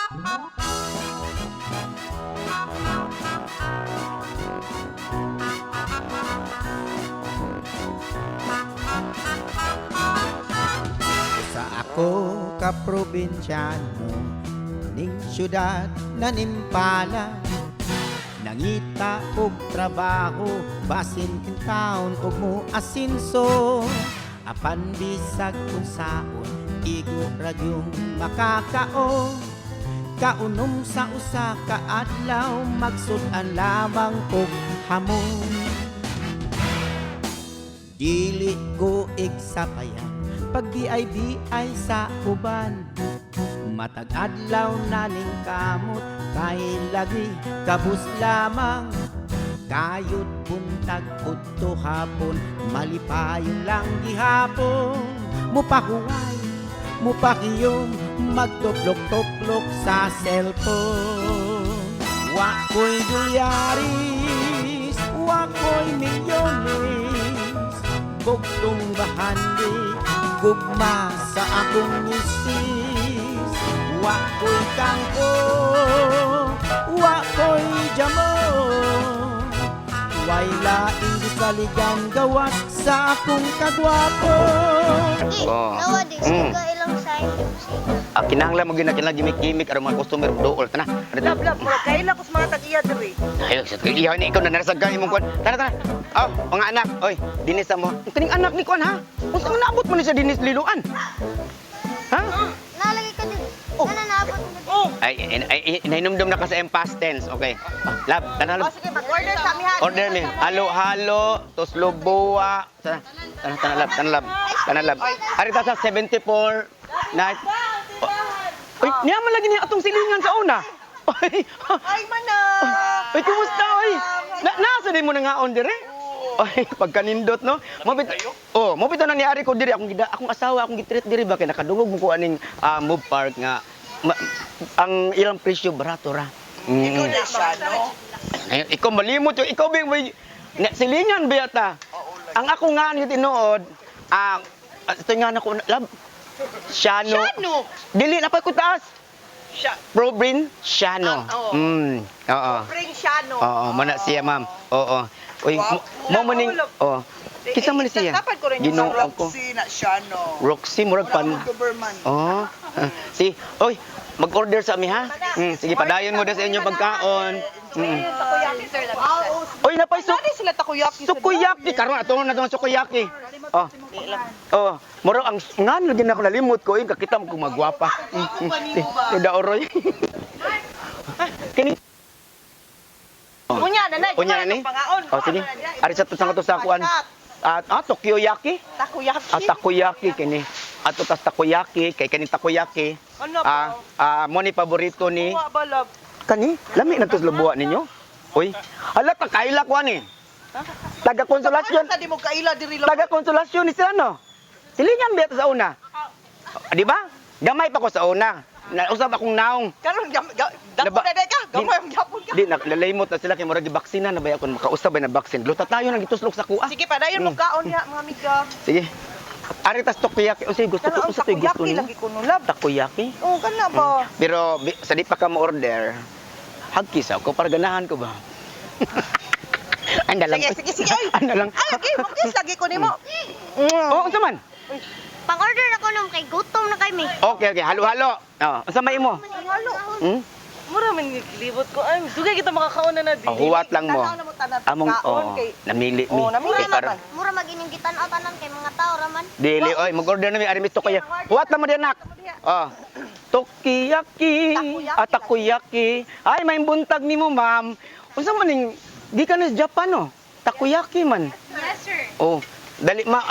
Sa ako ka probinsyano ning syudad na nimpala, nangita og trabaho basin kintaon og mo asinso, apan bisag unsaon igo ra gyung makakaon. Kaunom sa usa ka adlaw, magsud-an lamang og hamon. Dili ko igsapayan pag bi sa uban. Matag adlaw na ning kamot kay lagi kabus lamang. Kayod buntag udto hapon, malipayon lang gihapon. Mupahuway, mupakiyom, magtuplok-tuplok sa cellphone. Wa ko'y dolyaris, wa ko'y milyones, bugtong bahandi, gugma sa akong misis. Wa ko'y kangko, wa ko'y jamo, way laing gisaligan gawas sa akong kagwapo. Oh. Nawa di siga ilang sign siga. Ah, kinahanglan mo gyud na kinahanglan gimik-gimik aron mga customer dool tana. Lab, lab, murag kaila ko sa mga tag-iya diri. Ayo, sa ihaw ni ikaw na narasag ka imong kuan. Tara, tara. Oh, mga anak, oy, dinis mo. Ang kaning anak ni kuan ha. Unsa nga naabot mo ni sa dinis liluan? Ha? Nalagay ka dito. Oh. Ano naabot mo dito? Oh. Ay, ay, ay, nahinumdum na ka sa past tense. Okay. Ah, lab, tara Oh, lab. sige, mag-order sa amihan. Order mi. Halo-halo, tuslo buwa. Tara, tara, tara lab, tara lab. Tara lab. Ari ta sa 74 night. Oh. Uy, niya man lagi niya atong silingan sa una. Oy, Ay, mana. Uy, kumusta oy? Na nasa din mo na ngaon dire? Oy, pagkanindot no. Mobit. Oh, mobit na niari ko dire akong gida, akong asawa akong gitreat dire ba kay nakadungog mo ko aning move park nga ang ilang presyo barato ra. Ikaw na siya, no? Ay, ikaw malimot yung ikaw bing may na, silingan ba yata? Ang ako nga ni tinuod, ito nga na ko lab. Shano. Shano? Dili na pa ko taas. Siya. Probrin Shano. Ah, oo. Oo. Bring siya, no? Oo, mana siya, ma'am. Oo. Uy, Wow. mo mo ning oh. Kinsa man ni siya? Dapat ko rin yung Ginoo ko. Roxy na siya, no? Roxy murag pan. Wala akong government. Oh. Si, oy, mag-order sa ami ha. Sige, padayon mo na sa inyong pagkaon. Takoyaki, sir. Oy, napay su Saan sila takoyaki? Sukuyaki karon ato na tong sukuyaki. Oh. Oh, muro ang ngan lagi na ako nalimot ko, eh, kakita mo kung magwapa. Si Daoroy. Kini Unya na na. Unya na ni. Oh, sige. Ari sa tusang to sa kuan. Tokyoyaki. Takoyaki. Takoyaki kini. Ato tas takoyaki kay kaning takoyaki. Ano ba? Mo ni paborito ni Kuha ba, love? kani. Lami na tos lubuwa ninyo. Uy, hala ta kaila kuan ni. Taga Konsolasyon. Sa di mo kaila diri love. Taga Konsolasyon ni sila no. Silingan ba sa una? Di ba? Gamay pa ko sa una. Nausab akong naong. Karon dako na day ka. Gamay ang gyapon ka. Di nalalimot na sila kay murag gibaksina na ba ako makausab ba na vaccine. Luta tayo nang gituslok sa kuha. Sige, padayon mo kaon niya, mga amiga. Sige. Ari tas takoyaki. O sige, gusto ko Karon usa to'y gusto takoyaki nimo. lagi ko no, love. Takoyaki. Oo, kana ba? Pero sa di pa ka mo-order, hagkis ako para ganahan ko ba? Anda lang. Sige, sige, sige. Ay. Anda lang. Ay, okay, mo-kiss lagi ko nimo. Oh, unsa man? Pang-order ako nung kay gutom na kami. Okay, okay. Halo-halo. Oh, unsa may imo? Halo. Hmm? Mura man gilibot ko. Ay, dugay kita makakaon na na di. Oh, huwat lang mo. Tanaw na mo tanan Among kaon oh, kay namili mi. Oh, namili Kay naman. Mura mag inyong gitan-aw tanan kay mga tao raman. Dili oy, mag-order na mi ari mi tokoyaki. Huwat lang mo di anak. Oh. Tokiyaki, Takoyaki. ah, takoyaki. Ay, may buntag nimo, ma'am. Unsa man ning di ka na sa Japan no? Takoyaki man. Yes, sir. Oh, dali ma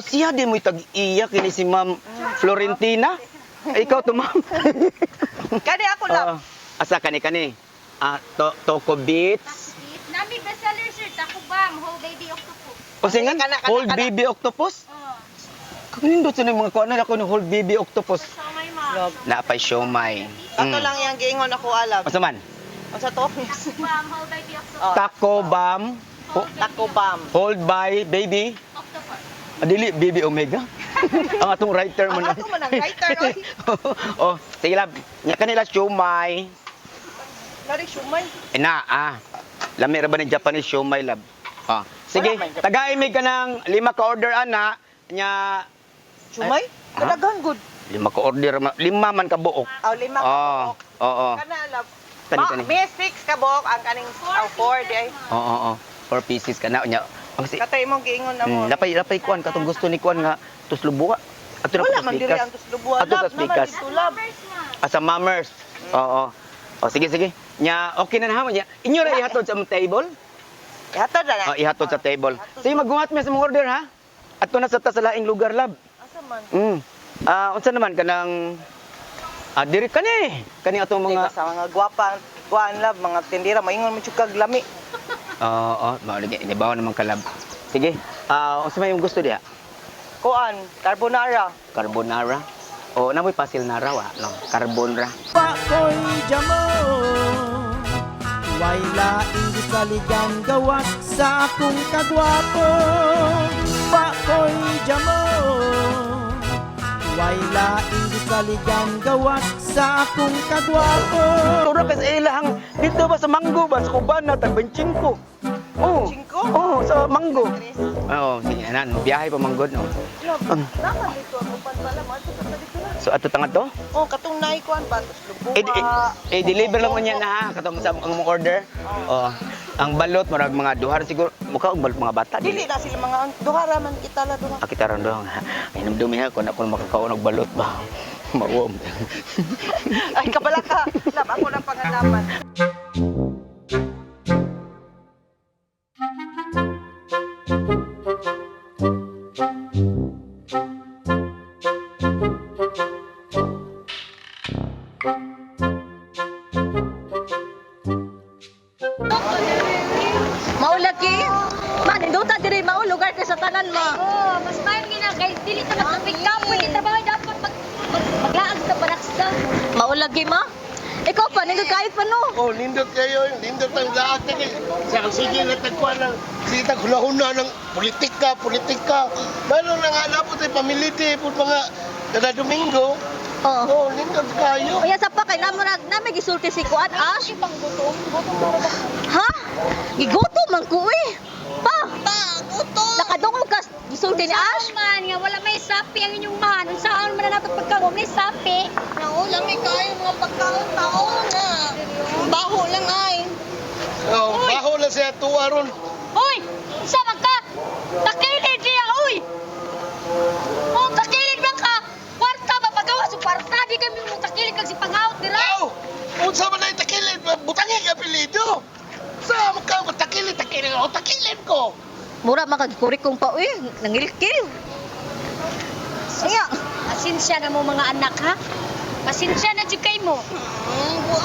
siya di mo'y tag-iya kini si Ma'am Florentina. Ay, ikaw to, ma'am. Kani ako love. Oo. Asa kani kani? Ah, Toko Beats. Nami bestseller, sir. Takubam, whole baby octopus. O singan, Kana, kana, whole kana. baby octopus. Oh, Kanindot sa mga kuan na ako ng whole baby octopus. siomay, ma'am. Naapay siomay. Ato lang yang giingon ako alam. Unsa man? Unsa to? Takubam, whole baby octopus. Oh. Taco Bam. Taco Bam. Hold by baby Octopus. Dili Baby Omega. Ang atong writer mo Ang na. ato man ang writer, oy. Oh, sige lab. Nya kanila siomay. Nari siomay. Eh, na ah. Lami ra ba ni Japanese siomay lab? Ah, sige, Wala man Japanese. tagaimig ka ng lima ka order ana nya. Siomay? Ah? Kadaghan good. Lima ka order, lima man ka buok. Aw, lima ka Oo, buok. oo. Kana lab. Kani, Ma, kani. may 6 ka buok ang kaning aw 4 di ay. Oo, oo. Four pieces ka na nya. Ang si Katay mong giingon na mo. Lapay lapay kuan katong gusto ni kuan nga tuslubuwa. Ato na Wala po man diri pikas. ang tuslubuan. Ato Lab sa naman pikas. dito lab. Asa mamers. Oo. O sige sige. Nya okay na na nya. Inyo ra ihatod sa among table? Ihatod na na. O ihatod sa table. Sige, magguhat mi sa mong order ha. Ato na sa ta sa laing lugar lab. Asa man? Ah, unsa naman kanang diri kani. Kani atong Mga mga sa mga gwapa, kuan lab, mga tindira maingon mo jud kag lami. Oo, oo, mao lagi inibaw naman kalab. Sige. Unsa may imong gusto diha? Kuan, carbonara. Carbonara. O namoy pasil na raw ah, no. Carbonara. Pakoy jamo. Way laing gisaligan gawas sa akong kagwapo. Pakoy jamo. Way laing gisaligan gawas sa akong kagwapo. Tura kasi ilahang dito ba sa Manggo ba sa Cubana tag 25. Oh. 25? Oh, sa Manggo. Oo, sige anan, biyahe pa manggod no. Lab, naman dito ang upan pala mo ato sa dito na. So ato tanga to? Oh, katong naay kuan ba tuslubuan. Eh, eh, deliver lang mo niya na ha katong sa ang mong order. Oh. Ang balot murag mga duha ra siguro mukha og balot mga bata Dili na sila mga duha ra man kita la duha. Ah, kita ron doon. Ay, namdumi ha, kung ako makakaon og balot ba. Mawom. Ay kabala ka. Lab, ako lang pangalaman. Maulaki. Ma, nindota diri mao lugar kay sa tanan ma. Oh, mas mayon nga na kay dili ta magtapig kapoy di trabaho dapat maglaag sa panaksa. Maulagi ma. Ikaw pa nindot kahit pa no. Oh, nindot kayo, nindot ang lahat na kayo. Sa sige na tagkuan ng sige tag hulahuna ng politika, politika. Lalo na nga na po tayo pamiliti po mga kada Domingo. Oo. Oh, nindot kayo. Kaya sa pa kay namo na nami gisulti si Kuan Ash. Ha? Gigutom man ko eh. Pa. Pa, gutom. Nakadungog ka gisulti ni Ash. Unsaon man nga wala may sapi ang inyong mahan, unsaon man na nato pagkaon may sapi. Nao, lami kayo mga pagkaon taon na. Baho lang ay. Oh, baho lang siya tuwa ron. Hoy, unsa man ka? Takilid niya, oy. Oh, takilid man ka. Kwarta ba pagawa sa kwarta di kami mo takilid kag si pangawt dira. Aw, unsa man ay takilid, butangi ka apelyido. Sa mo ka takilid, takilid ako, takilid ko. Mura man kag kurikong pa uy, nangilkil. Iya. Pasensya na mo mga anak ha. Pasensya na jud kay mo.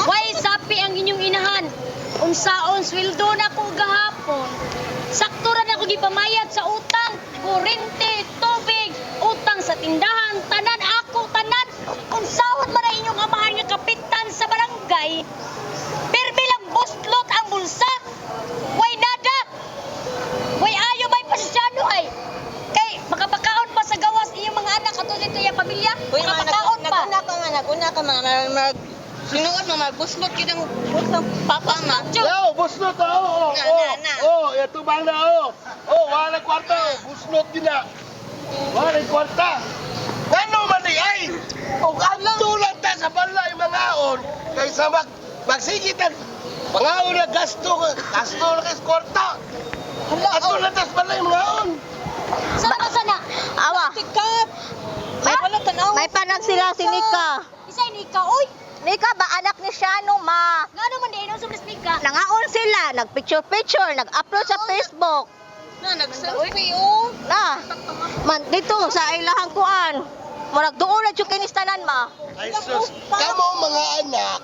Why sapi ang inyong inahan? Unsaon sweldo na ko gahapon. Sakto ra na ko gipamayad sa utang, kurente, tubig, utang sa tindahan, tanan ako tanan. Unsaon man ang inyong amahan nga kapitan sa barangay? Pirmi lang buslot ang bulsa. Way nada. Way ayo may pasisyano ay. Kay makapakaon pa sa gawas iyong mga anak ato dito iyang pamilya. Makapakaon pa. Naguna ka nga, naguna ka mga mag sinuod mo magbuslot gid ang buslot papa ma. Aw, busnot oh, oh, Na, oh, na, na. oh, ito bang na oh. Oh, wala kwarta, oh. busnot din na. Wala kwarta. Ano man ni ay? Og adto lang ta sa balay mangaon kaysa mag magsigitan. Mangaon na gasto, gasto na kay kwarta. Adto lang ta sa balay mangaon. Saan ka sana? Awa. Tikat. May, Wala tanaw. may panag sila si Nika. Isa ni ka, oy! Nika ba anak ni Shano ma? Nga naman di inom sa Nika. Nangaon sila, nagpicture-picture, nag-upload sa Facebook. Na nag-selfie oh. Na. Man dito sa ilahang kuan. Murag duol na jud kinis tanan ma. Ay sus, kamo mga anak,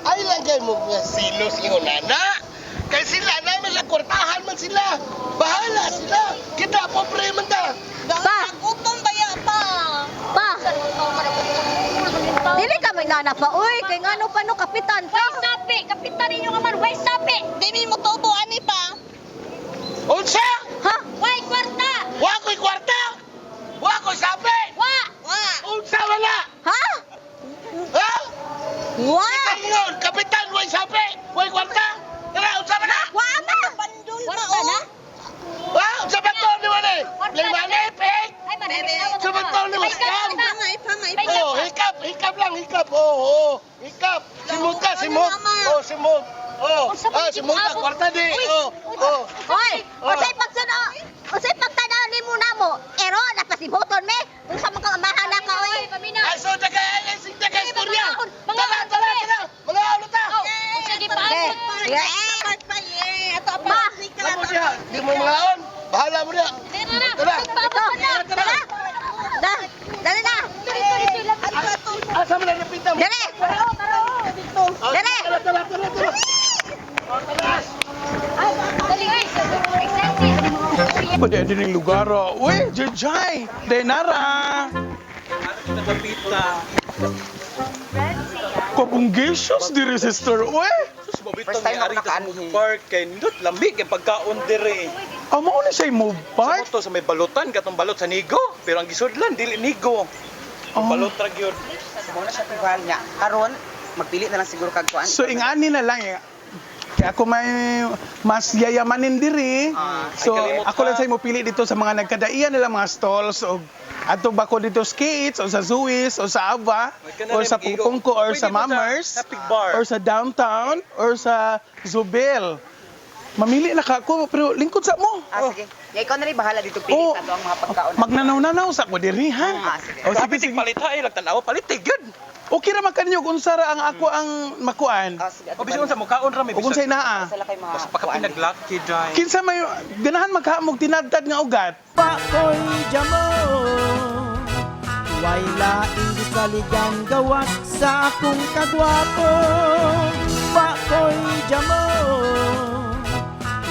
ay lang kay mo nga silos ingon nana. Kay sila namin lang kwartahan man sila. Bahala sila. Kita pobre man ta. Pa. Gutom baya pa. Pa. Dili ka may nana pa uy, kay ngano pa no kapitan ka. Way sapi! Kapitan ninyo nga man, way sapi! Di mi mo tubo ani pa. Unsa? Ha? Way kwarta! Wa ko'y kwarta! mo sabi? Wa! Wa! Unsa wala? Ha? Ha? Wa! Kaingon, kapitan, way sabi, way kwarta. Tara, unsa man na? Wa ma! Bandol Kwarta na oh. na? Ha? Unsa ba to ni wala? Kwarta na. Limane, pek. Ay, marami. Sa bantol ni Wascam. Ipanga, ipanga, ipanga. Oh, hikap, hikap lang, hikap. Oh, oh, hikap. Simot ka, simot. Oh, simot. Oh, Unsa ba ah, simot ka, abot? kwarta di. Uy, Oh, oh. Hoy, unsay pagsuno? Unsay pagtanaw nimo namo? Ero napasimuton me. Unsa man kang amahan na ka oy? Pamina. Ay, so, daga, ay, sing daga, istorya. Mga Tara, tara, tara. Mga ulo ta. Oh, sige pa. Okay. Pa, yeah. Ato Ma. pa. Alam mo siya, di mo mga on. Bahala mo niya. Tara na. Tara. Ito, tara. Da, dali na. Asa mo na napita mo? Dali. Oh, Dali. Tara, tara, tara, tara. Oh, taras. Dali, guys. Excited. Pwede din yung lugar, oh. Uy, Jejay! Denara! Kabunggecious diri, sister. Uy! First time ako nakaanhi. Park kay nindot lamig kay pagkaon dire. Amo na siya move Park? park? Sa to sa may balutan katong balot sa nigo, pero ang gisudlan dili nigo. Oh. Balot ra gyud. Muna siya tibal niya. Karon, magpili na lang siguro kag kuan. So, ingani na lang eh. Kaya ako may mas yayamanin diri. So, Ay, kalimot ako lang ka. sa mo pili dito sa mga nagkadaiyan nila mga stalls o ato ba ko dito skates o sa Suis o sa Ava Ay, ka na or rin sa mag-igo. Pupungko or Pwede sa mo sa Mammers Epic Bar. or sa Downtown or sa Zubel. Mamili na ka ako pero lingkod sa mo. Ah, sige. Ya, ikaw na rin bahala dito pili Oo. sa ato ang mga pagkaon. Magnanaw-nanaw sa ko diri ha. Ah, sige. O, sige, Sabi sige. sig palita ay lagtan-awa palit gyud. Okay ra man kanyo kung sara ang ako ang makuan. Ah, sige. O bisan sa mukaon ra may O kung sa inaa. Sala kay mga Basta pagka lucky dai. Kinsa may ganahan maghamog tinadtad nga ugat. Pakoy jamo. Way laing gisaligan gawas sa akong kagwapo. Pakoy jamo.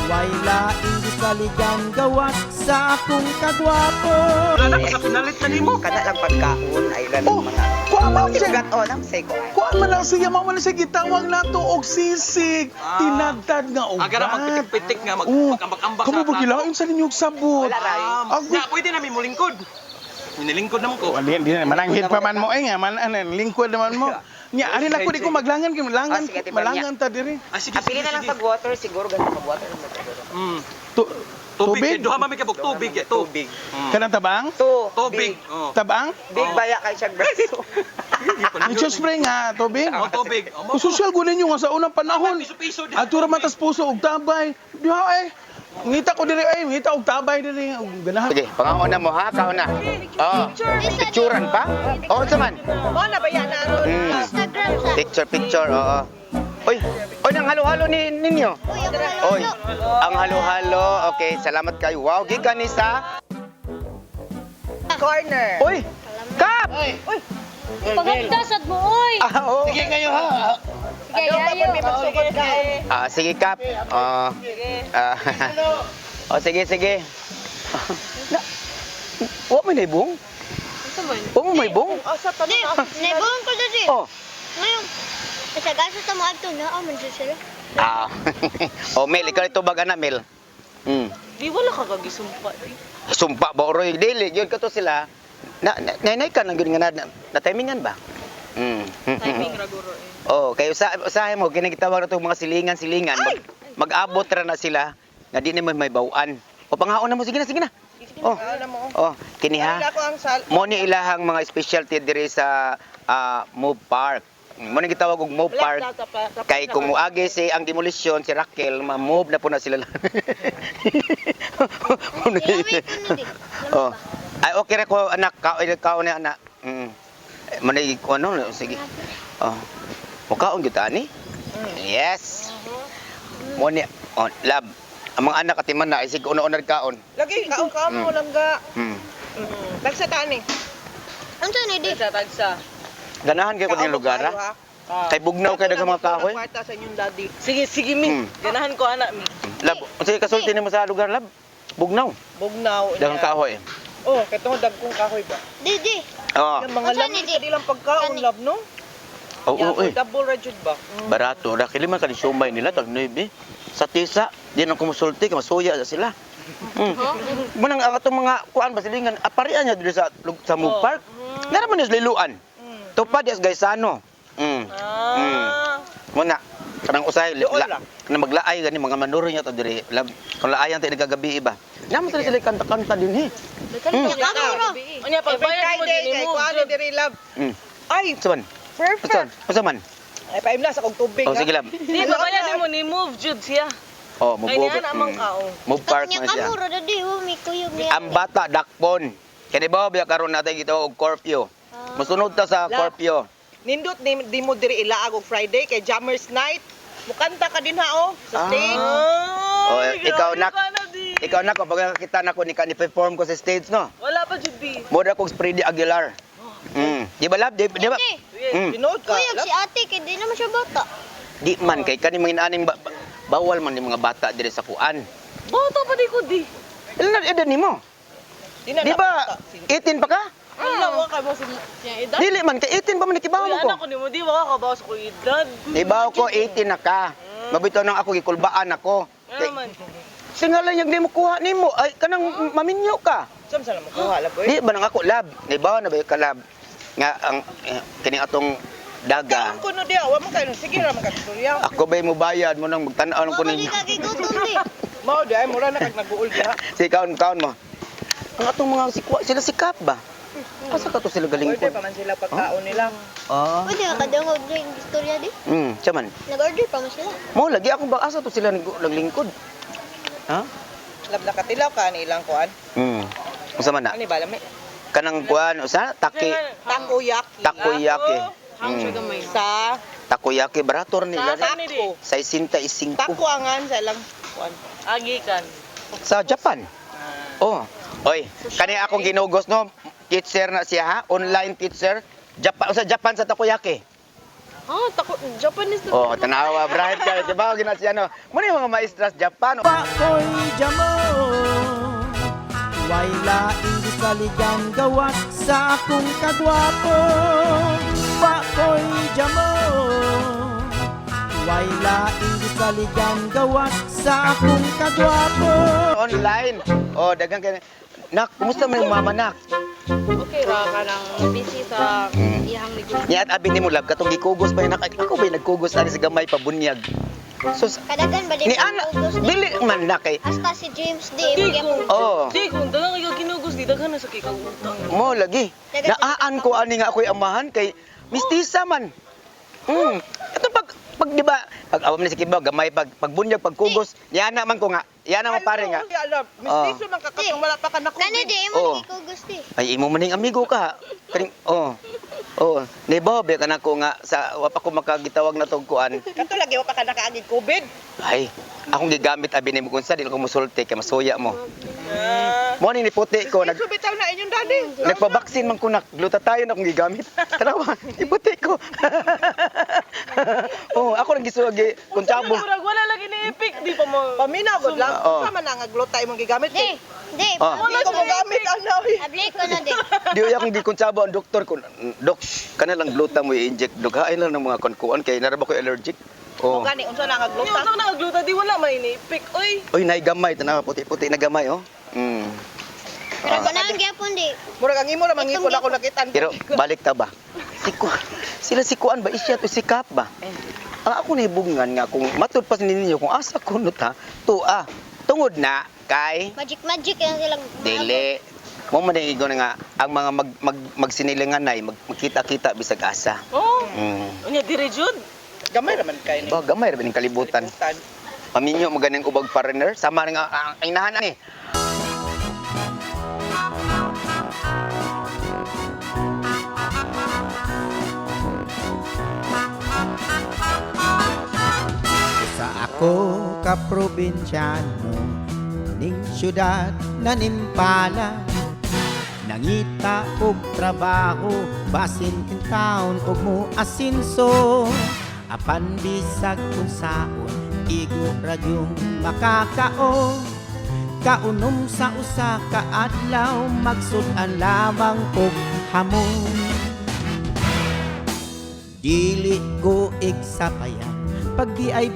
Way laing gisaligan gawas sa akong kagwapo. Wala na sa pinalit na nimo. Kada lang pagkaon ay lang Oh, mga. kuha man siya. Ugat oh, nang say ko. Kuha man lang siya, mao man siya gitawag nato og sisig. Ah. Tinadtad nga ugat. Agara magpitik-pitik nga mag Oh, ambak-ambak Kamo ba gilain sa ninyong sabot? Wala ra. Agoy. Na pwede na mi mulingkod. Nilingkod naman ko. Oh, di, di, mananghid pa man mo eh nga, man, ano, lingkod naman mo. Nya, ari na ko di ko maglangan, kay malangan, Ah, sige, Ate malangan ta diri. Ah, sige, Ah, pili sige, na lang sige. pag water siguro ganun pag water na siguro. Mm. Tubig. Tubig. Duha man may kabuk tubig ya to. Tubig. Kanang tabang? To. Tubig. Oh. Tabang? Big baya kay siya braso. Ang spray nga, tubig. Oh, tubig. Oh, mo- Kung social ko ninyo nga sa unang panahon, Piso-piso di. ato ra matas puso og tabay. Diha eh. Ngita ko diri ay, ngita og tabay diri. Og ganahan. Sige, pangauna mo ha, kauna. Oh, picturean pa? Oo, unsa man? Mo na baya na ron. Instagram sa. Picture, picture, oo. Oy, oy, nang halo-halo ni ninyo. Oy, ang halo-halo. Okay, salamat kayo. Wow, gikan ni sa Corner. Oy, Kap! Paganda sad mo, oy. Ah, oo. Sige kayo ha. Sige, ayo. Magsugod ka. Ah, sige, Kap. Oh. Ah. oh, sige, sige. Na, wa may naibong? Wa mo may bong? Oh, sa tanong. Naibuhan ko dito. Oh. Ngayon, sa gaso sa mga ato na, man sila. Ah. Oh, Mel, ikaw ito baga na, Mel. Di wala ka kagisumpa. Sumpa ba oroy dili gyud kato sila. Na na nainay ka nang gyud nga na, na timingan ba? Mm. Timing ra guro eh. Oh, kayo sa usahay mo kini gitawag na to mga silingan-silingan. Mag-abot ra na sila nga di na may bawaan. O pangaon na mo, sige na, sige na. Oh. Oh, kini ha. Ako ang sal. Mo ni ilahang mga specialty diri sa Move Park. Mo ni gitawag og Move Park. Kay kung muagi si ang demolisyon si Raquel, ma-move na po na sila. Oh. Ay okay ra ko anak, kao kao na anak. Mo ni ko ano, sige. Oh. Mukaon gyud ani? Yes. Mo ni oh, lab. Ang mga anak ati man na isig una-una kaon. Lagi kaon kaon mo lang ga. Tagsa tani. Ang saan di? Tagsa tagsa. Ganahan kay ko ning lugar ha. Kay bugnaw kay daghang mga kahoy. Kwarta sa inyong daddy. Sige, sige mi. Ganahan ko anak mi. Lab, unsay kasulti nimo sa lugar lab? Bugnaw. Bugnaw. Daghang kahoy. Oh, kay tungod dagkong kahoy ba? Di, di. Oh. Yung mga Unsa lami ni di? sa dilang pagkaon lab no? Oo, oh, eh. Double ra jud ba? Barato ra kili man kani siomay nila tag 9. Sa tisa, di nang kumusulti kay masuya sa sila. Munang ang atong mga kuan basilingan aparian niya diri sa sa Move Park. Nara man ni liluan. Tupad yes Gaisano. Muna kanang usay Doon la, kanang maglaay gani mga manuro niya to diri. Lab, kung laayan tayo nagagabi iba. Naman sila sila kanta-kanta din eh. Unya Every pagbayad mo Friday din kay mo. kuan diri love. Ay, Sa man? perfect. Usa man? Ay paimla sa kong tubig. Oh, sige lab. Di pagbayad mo ni move jud siya. Oh, move Ay niya na amang kao. Move park man siya. Kamo ra di oh, may kuyog niya. Ang bata dakpon. Kani ba biya karon natin gito og curfew. Mosunod ta sa Lab. curfew. Nindot ni di mo diri ilaag og Friday kay Jammers Night. Mukanta ka din ha oh sa stage. Oh, Ay, ikaw, grabe nak. ka na, di. Ikaw na ko pag nakita na ko ni ka ni perform ko sa stage no. Wala pa jud di. Mura kog Freddy Aguilar. Di ba lab? Di ba? Hindi. Tinood ka. Kuyog Love. si ate kay di naman siya bata. Di man kay kani mga inaaning bawal man ni mga bata diri sa kuan. Bata pa di ko di. Ilan na edad nimo? Di na Di ba bata. 18 pa ka? Wala wa ka ba sa niya edad? Dili man kay 18 pa man nakibaw Uy, mo ko. anak ko nimo di wa ka ba sa ko edad. Ibaw ko 18 na ka. Mabitaw nang ako gikulbaan ako. Ano Kay, man? singalan yung di mo kuha nimo ay kanang maminyo ka. Saan sa mo kuha love? Di ba nang ako lab? Di ba na ba ka lab? Nga ang kini atong daga. Kaon ko no diya, wa man kayo. Sige ra man ka istorya. Ako ba'y mubayad mo nang magtan-aw ko Wa man ninyo. di ka gigutom di. Mao di ay mura na kag naguol diha. Si kaon kaon mo. Ang atong mga sikwa, sila sikap ba? Asa ka to sila galing Order ko? pa man sila pagkaon nila. Ah. Pwede ka kadungog di ang istorya di. Siya man. Nag-order pa man sila. Mo lagi ako ba asa to sila naglingkod? Ha? Lab nakatilaw ka ni ilang kuan. Unsa man na? Ani ba lami? Kanang kuan usa taki Takoyaki. takoyaki. Sa Takoyaki barato ra nila. Sa ni di? taco. 65. Taco angan sa ilang kuan. Agikan. Sa Japan. Oh. Oy, kani akong ginugos no. Teacher na siya ha, online teacher. Japan sa Japan sa takoyaki. Ah, tako Japanese na. Oh, tanawa bright ka, di ba? Gina siya no. Muna yung mga maestras Japan. Pakoy jamo. Way laing gisaligan gawas sa akong kagwapo. Pakoy jamo. Way laing gisaligan gawas sa akong kagwapo. Online. Oh, daghang kay Nak, kumusta man yung mama nak? Okay ra ka nang busy sa iyang negosyo. Niya at abi ni mo lab katong gikugos pa nak. Ako ba nagkugos ani sa gamay pa bunyag. So Kadagan ba di ni ana pag-ugos di? dili man na kay Hasta si James di Di mo gyapon. kung Oh. di kung daghang ikaw kinugos di daghan na sa kay utang. Mo lagi. Naaan ko ani nga ako'y amahan kay mistisa man. Ito pag pag di ba pag awam ni si Kibaw gamay pag pagbunyag pagkugos niana man ko nga. Yana man pare nga. Di alam, mistiso man ka katong wala pa ka na Kani di imo Oh. gikugos di. Ay imo man ning amigo ka. Kaning oh. Oh, ni Bob kana ko nga sa wa pa ko makagitawag na tog kuan. Kato lagi wa pa ka nakaagi COVID. Ay, akong gigamit abi nimo kung sa dili ko musulti kay masuya mo. Mo ni niputi ko nag Mistiso bitaw na inyong daddy. Nagpabaksin man ko nak, glutathione akong gigamit. Tanawa, iputi ko. Oh, ako lang gisugi kuntsabo. Murag wala lagi ni epic di pa mo. Paminaw gud lang. Oo. Unsa man ang gluta imong gigamit Di, kay di. Oh. Di ko mo gamit ano. Abli ko na di. Di uy akong gikuntsabo ang doktor ko. Dok, kana lang gluta mo i-inject. Dughain lang ng mga konkuan kay naraba ko allergic. Oh. Oh. Gani unsa na ang Unya gluta? unsa na gluta di wala may ni epic oy. Uy, nay gamay tanawa puti-puti na gamay oh. Pero kanang gyapon di. Murag ang imo ra mangipon ako nakitan. Pero balik ta ba? Si Kuan, sila si Kuan ba isya to si Kap ba? Ang ako nahibungan nga kung matud pa ninyo kung asa kuno ta, tuwa. Tungod na kay Magic magic yan silang. dili. Mo man ingon nga ang mga mag, mag magsinilingan ay magkita-kita bisag asa. Oh. Unya dire jud. Gamay ra man kay ni. Ba gamay ra ba ning kalibutan. Paminyo mo ganing ubag foreigner sama nga ang inahan ni. Sa ako ka probinsyano ning syudad na nimpala nangita og trabaho basin in town og mo asinso apan bisag kun saon igo ra yung makakaon kaunom sa usa ka adlaw magsud-an lamang og hamon. Dili ko igsapayan pag di ay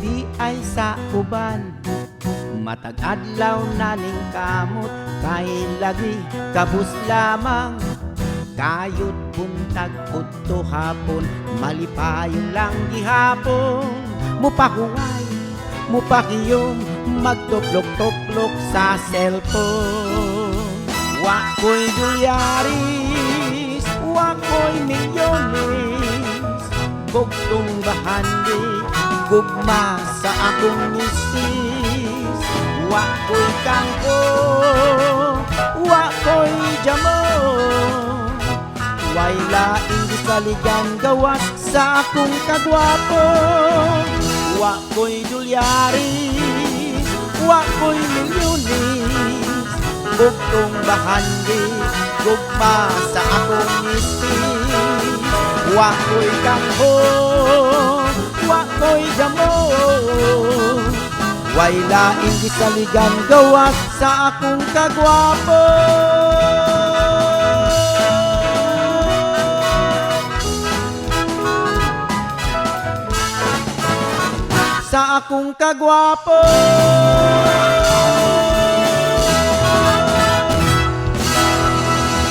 sa uban. Matag adlaw na ning kamot kay lagi kabus lamang. Kayod buntag udto hapon, malipayon lang gihapon. Mupahuway, mupakiyom, magtuplok-tuplok sa cellphone. Wa ko'y dolyaris, wa ko'y milyones, bugtong bahandi, gugma sa akong misis. Wa ko'y kangko, wa ko'y jamo, way laing gisaligan gawas sa akong kagwapo. Wa ko'y dolyaris, wa ko'y milyones, bugtong bahandi, gugma sa akong misis. Wa ko'y kangko, wa ko'y jamo, way laing gisaligan gawas sa akong kagwapo. Sa akong kagwapo.